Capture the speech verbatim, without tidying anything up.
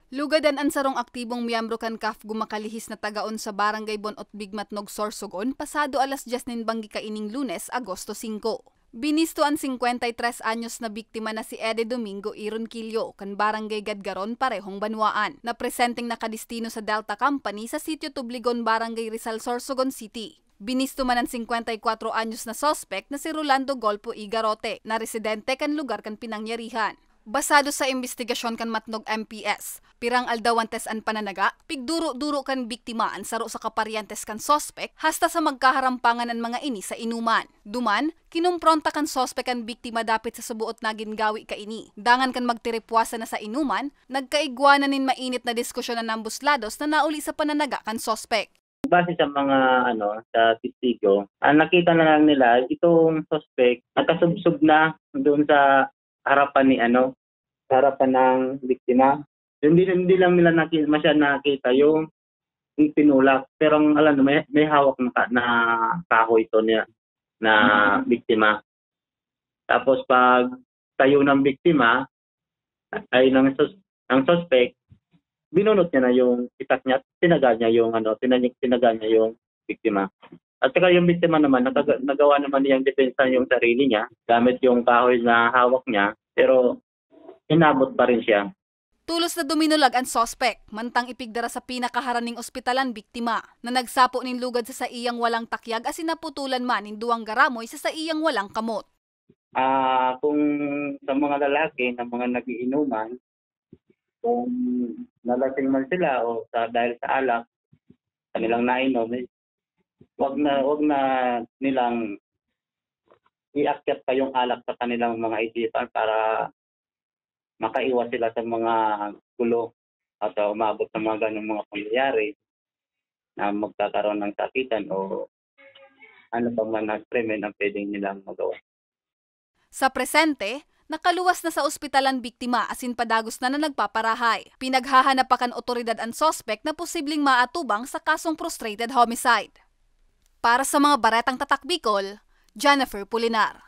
Lugadan an sarong aktibong miyembro kan CAFGU makalihis na tagaon sa Barangay Bonotbig, Matnog, Sorsogon, pasado alas dyes nin banggi kaining Lunes, Agosto singko. Binisto an singkwenta y tres anyos na biktima na si Eddie Domingo y Ronquillo, kan Barangay Gadgaron, parehong banwaan, na presenteng nakadestino sa Delta Company sa Sitio Tubligon, Barangay Rizal, Sorsogon City. Binisto man an singkwenta y kwatro anyos na suspek na si Rolando Golpo y Garote, na residente kan lugar kan pinangyarihan. Basado sa imbestigasyon kan Matnog M P S, pirang aldaw antes an pananaga, pigduro-duro kan biktima an saro sa kaparyentes kan suspek, hasta sa magkaharampangan an mga ini sa inuman. Duman, kinompronta kan suspek an biktima dapit sa suboot na gingawi kaini. Dangan kan magtiripwasan na sa inuman, nagkaigwa na nin mainit na diskusyon an ambos lados na nauli sa pananaga kan suspek. Base sa mga, ano, sa testigo, ang nakita na lang nila, itong suspect nakasubsob na doon sa harapan ni, ano, sa harapan ng biktima. Hindi, hindi lang nila naki-, masyadong nakita yung, yung tinulak. Pero ang alam, may, may hawak na, ka- na kahoy to niya, na biktima. Tapos pag tayo ng biktima, ay ng sus- ng suspect, binunot niya na yung itak niya, tinaga niya yung, ano, tinag- tinaga niya yung biktima. At saka yung biktima naman, nakaga- nagawa naman niyang depensa yung sarili niya gamit yung kahoy na hawak niya, pero inabot pa rin siya. Tolos na duminulag an suspek, mantang ipigdara sa pinakaharaning ospital an biktima, na nagsapo nin lugad sa saiyang walang takyag asin naputulan man nin duwang garamoy sa saiyang walang kamot. Ah, kung sa mga lalaki na mga nagiinuman, kung nalasing man sila o sa, dahil sa alak, kanilang nainom, eh, wag na, wag na nilang iakyat pa yung alak sa kanilang mga isipan para makaiwas sila sa mga gulo at, ah, umabot sa mga ganong mga pangyayari na magkakaroon ng sakitan o ano pa man na krimen ang pwedeng nilang magawa. Sa presente, nakaluwas na sa ospital an biktima asin padagos na na nagpaparahay. Pinaghahanap pa kan otoridad an suspek na posibleng maatubang sa kasong frustrated homicide. Para sa mga Baretang Tatak Bicol, Jennifer Pulinar.